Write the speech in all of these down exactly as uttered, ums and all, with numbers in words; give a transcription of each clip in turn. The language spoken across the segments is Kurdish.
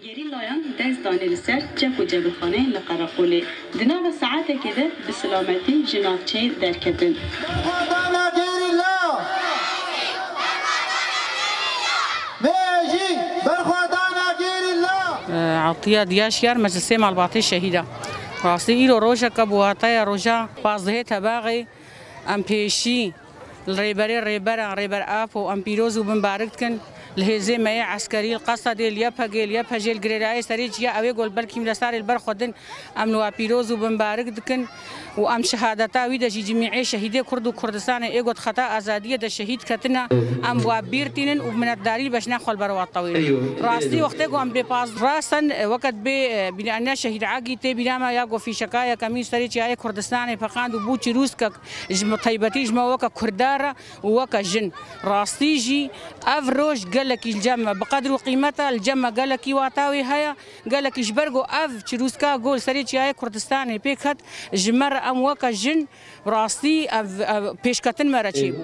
Gerîlayan dest danî li ser çek û cebilxaneyên li Qereqolê. Di nava saetekê de bi silametî ji navçeyê derketin. Berxwedana gerîla! Mejî! Berxwedana gerîla! Etiya Diyaşyar Meclisê Malbatê Şehîda. Rastî îro rojeke bi wateya roja pazdehê Tebaxê. Em pêşî li rêberê rêberan, Rêber Apo, em pîroz û bimbarik dikin. Li hêzê me yê eskerî, li Qesedê, li YPGê, li YPJê, li girêdayê serê çiya ew ê ku li ber kîmdestarê li ber xwe din, em li wa pîroz û bimbarik dikin û em şehadeta wî de jî cimîê şehîdê Kurd û Kurdistanê ê ku di xeta azadiyê de şehîd ketine, em bi wa bîr tînin û minetdarî beşna xwe li ber wa tewînin. Rastî wextê ku em bê paz rasten, weke dibê, e, bîraniya Şehîd Agî tê bîra me ya ku fîşeka yekemîn serê çiyayê Kurdistanê peqand û bû çirûskek ji me, taybetî ji me weke Kurda re û weke jin. Rastî jî ev roj gelekî li cem me bi qedr û qîmet e, li cem me gelekî wata wê heye, gelekî ji ber ku ev çirûska ku li serê çiyayê Kurdistanê pêk hat, ji me re em weke jin, rastî ev, ev pêşketin me re çêbû.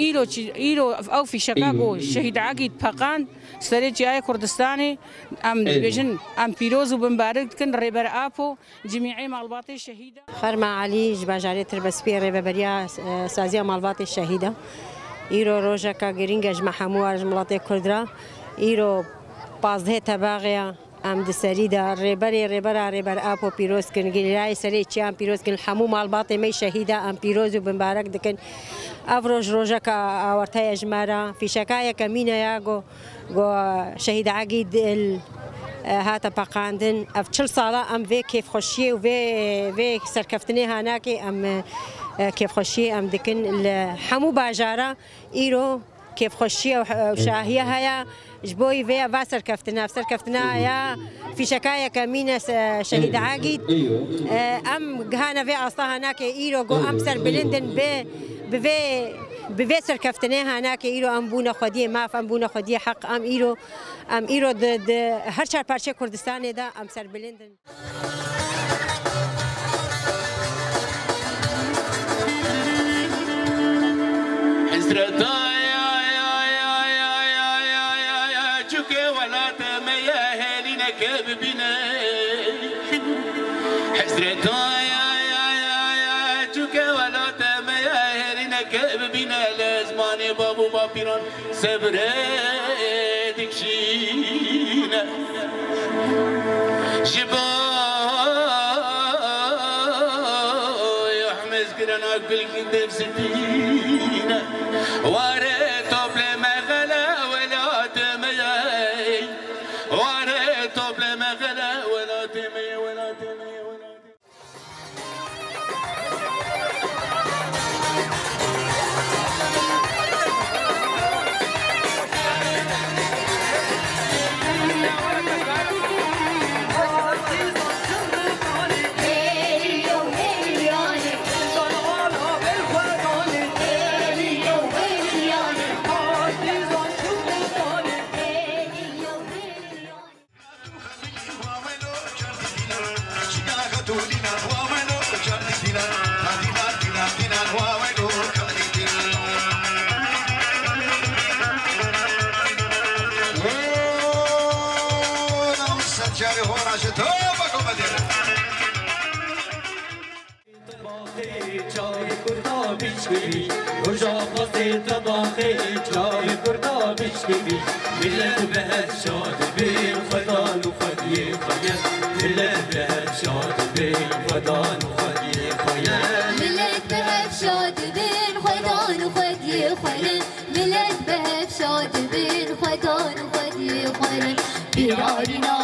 Îro çi-, îro ev fîşeka ku Şehîd Egîd peqand serê çiyayê Kurdistanê, em dibêjin, em pîroz û bimbarik dikin Rêber Apo. Cimîê malbatê şehîda. Xerma Elî ji bajarê Tirbespiyê rêveberiya, e, saziya malbatê şehîda. Îro rojeka girîng e ji me hemû re, ji miletê Kurd re. Îro pazdehê Tebaxê ye. Em di serî de rêberê rêbera Rêber Apo pîroz kin, girêdayê serê çiyan pîroz kin, hemû malbatê me şehîda em pîroz û bimbarek dikin. Ev roj rojeka awarte ye ji me re. Fîşeka yekemîn e ya ku Go Şehîd Egîd il, e, hate peqandin. Ev çil sala em vê kêfxweşiyê û vê, vê serkeftinê hanakê em, e, kêfxweşiyê em dikin. Li hemû bajara îro kêfxweşiye û, û şahiye heye. Ji bo vê va serkeftina, ev serkeftina ya fîşeka yekemîn e, se-, Şehîd Egîd. E, em gihane vê asta hanakê îro go em serbilind in bi, bi vê, bi vê serkeftinê hanakê îro em bûne xwediyê maf, em bûne xwediyê heq, em îro, em îro di, di her çar parçeyê Kurdistanê de em serbilind in. Hesreta ya, ya, ya, çuke welatê me ye, hêlîneke bibîne. Hesreta ya, ya, ya, ya, çuke welatê me ye, hêlîneke bibîne, li zimanê bav û bapîran sebrê dikşîne. Ji bo hemez girana gulkî dev zitîne. Ware toplê me xele welatê me ye. Ware toplê me xele welatê me ye, welatê me ye, welatê me ye. Tebaxê çavê Kurda bişkivî, roja xwezê Tebaxê çavê Kurda bişkivî. Milet bi hev şad bin, xwedan û xwediyê xwe ye. Milet bi hev şad bin, xwedan û xwediyê xwe ye. Milet bi hev şad bin, xwedan û xwediyê xwe ye. Milet bi hev şad bin, xwedan û xwediyê xwe ye. Bîrarîna